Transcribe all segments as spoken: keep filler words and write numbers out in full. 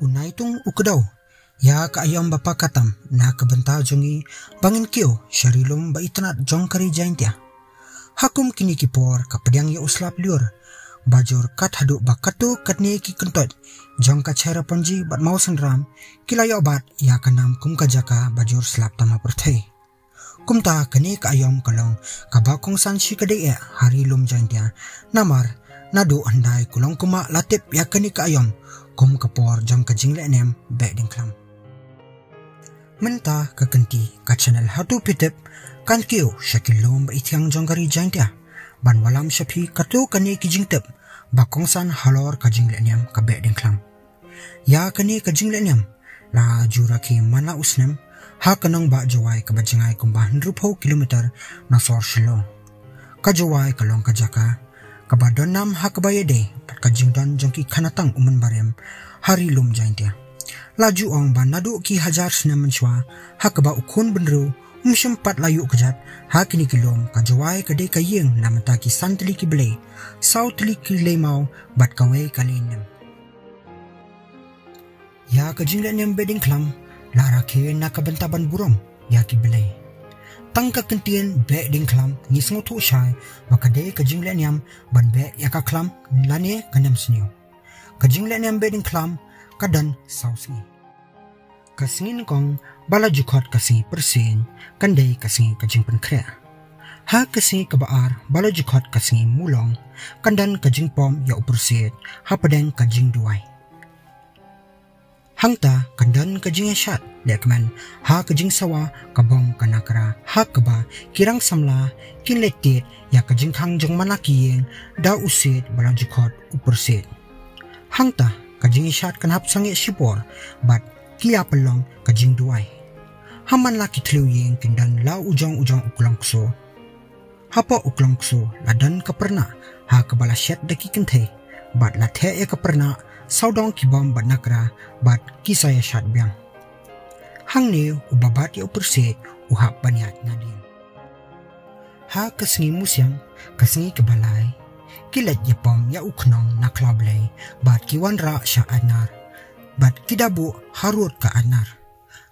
U Naitung u kdew ïa ka aïom ba pakatam na ka bynta jong ngi ba ngin kiew sha ri lum ba itynnad jong ka ri Jaintia. Ha kum kine ki por ka pdiang ïa u slap lyiur ba jur kat haduh ba katto katne ki kyntoit jong ka Cherrapunji bad Mawsynram ki la ïoh bat ïa ka nam kum ka jaka ba jur slap tam ha pyrthei. Kumta kane ka aïom ka long kaba kongsan shi ka dei eh ha ri lum Jaintia. Namar naduh hyndai ku long kumba la tip ïa kane ka aïom kum ka por jong ka jinglehniam Behdieñkhlam. Mynta ka kynti ka channel Hato Phi Tip kan kiew sha ki lum ba ithiang jong ka ri Jaintia ban wallam sha phi katto katne ki jingtip ba kongsan halor ka jinglehniam ka Behdieñkhlam. Ïa kane ka jinglehniam la ju rakhe man la u snem ha ka nongbah Jowai kaba jngai kumba hynriewphew kilometer na sor Shillong. Ka Jowai ka long ka jaka kaba don nam ha kaba ïadei bad ka jingdon jong ki khanatang u mynbarim ha ri lum Jaintia. La ju ong ba naduh ki hajar snem mynshuwa ha kaba u khun bynriew um shym pat la ïuh kjat ha kine ki lum, ka Jowai ka dei ka ïing na bynta ki san tylli ki blei, saw tylli ki lei maw bad kawei ka lei nem. Ïa ka jinglehniam Behdieñkhlam la rakhe na ka bynta ban burom ïa ki blei. Tang ka kyntien Behdieñkhlam ngi sngewthuh shai ba ka dei ka jinglehniam ban beh ïa ka khlam lane ka nemsniew. Ka jinglehniam Behdieñkhlam ka don saw sngi. Ka sngi nyngkong ba la ju khot ka sngi Pyrshing kan dei ka sngi ka jingpynkhreh. Ha ka sngi kaba ar ba la ju khot ka sngi Mulong kan don ka jingpom ïa u pyrshit hapdeng ka jingduwai. Hangta kan don ka jingïashad lehkmen ha ka jingsawa ka bom ka nakra ha kaba ki rang samla kin leit tied ïa ka jingkhang jong man la ki ïing da u siej ba la ju khot u pyrshit. Hangta ka jingïashad kan hap sangeh shipor bad ki ïa pynlong ka jingduwai. Ha man la ki thliew ïing kin don la u jong u jong u klong kso. Hapoh u klong kso la don ka pyrnah ha kaba la shet da ki kynthei bad la theh ïa ka pyrnah sawdong ki bom bad nakra bad ki sa ïashad biang. Hangne u ba bat ïa u pyrshit u hap ban ïaid nadien. Ha ka sngi Musiang, ka sngi kaba lai, ki leit ïa pom ïa u khnong na khlaw blei bad ki wanrah sha Aitnar bad ki da buh harud ka Aitnar.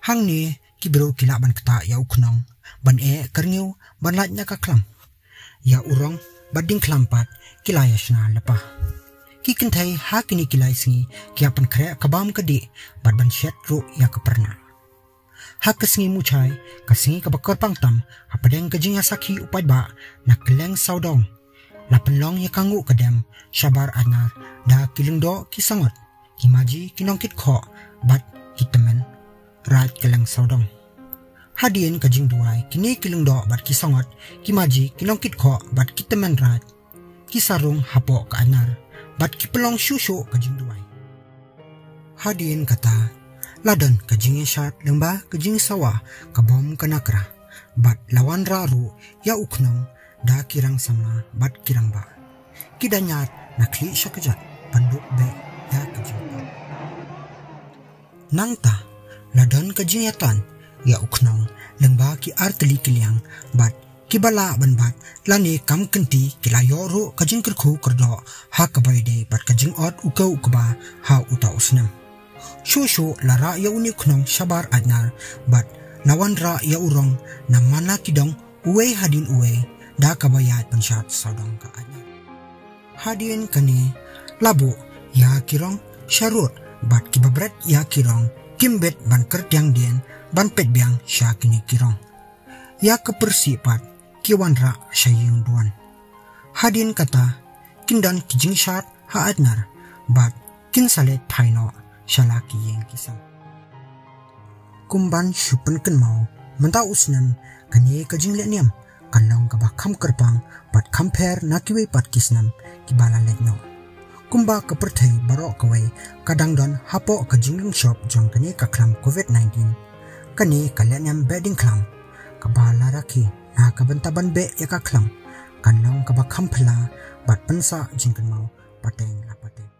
Hangne ki briew ki lah ban ktah ïa u khnong ban eh kyrngiew ban lait na ka khlam. Ïa u rong bad diengkhlam pat ki la ïashna lypa. Ki kynthei ha kine ki lai sngi ki ïa pynkhreh ka bam ka dih bad ban shet ruh ïa ka pyrnah. Ha ka sngi Muchai, ka sngi kaba kyrpang tam hapdeng ka jingïasakhi u paidbah na kylleng sawdong, la pynlong ïa ka nguh ka dem shabar Aitnar da ki lyngdoh ki sangot, ki maji ki nongkitkhoh bad ki tymmen raid kylleng sawdong. Hadien ka jingduwai kine ki lyngdoh bad ki sangot, ki maji ki nongkitkhoh bad ki tymmen raid ki sa rung hapoh ka Aitnar bad ki pynlong shuh shuh ka jingduwai. Hadien kata la don ka jingïashad lyngba ka jingsawa ka bom ka nakra bad la wanrah ruh ïa u khnong da ki rang samla bad ki rangbah. Ki da ñiad na khlieh sha kjat ban duh beh ïa ka jingpang. Nangta la don ka jingïatan ïa u khnong lyngba ki artylli ki liang bad kiba lah ban bat lane kam kynti ki la ïoh ruh ka jingkyrkhu kyrdoh ha kaba ïadei bad ka jingot u kiew u kba ha uta u snem. Shuh shuh la rah ïa une u khnong shabar Aitnar bad la wanrah ïa u rong na man la ki dong uwei hadien uwei da kaba ïaid pynshad sawdong ka Aitnar. Hadien kane la buh ïa ki rong sharud bad kiba bret ïa ki rong kim bit ban kyrtiang dien ban peit biang sha kine ki rong. Ïa ka pyrshit pat ki wanrah sha ïing duwan. Hadien kata kin don ki jingshad ha Aitnar bad kin sa leit phai noh sha la ki ïing ki sem. Kum ban shu pynkynmaw, mynta u snem kane ka jinglehniam ka long kaba kham kyrpang bad kham pher na kiwei pat ki snem kiba la leit noh. Kumba ka pyrthei baroh kawei ka dang don hapoh ka jinglong shop jong kane ka khlam covid nineteen, kane ka lehniam Behdieñkhlam kaba la rakhe na ka bynta ban beh ïa ka khlam kan long kaba kham phylla bad pynsah jingkynmaw pateng la pateng.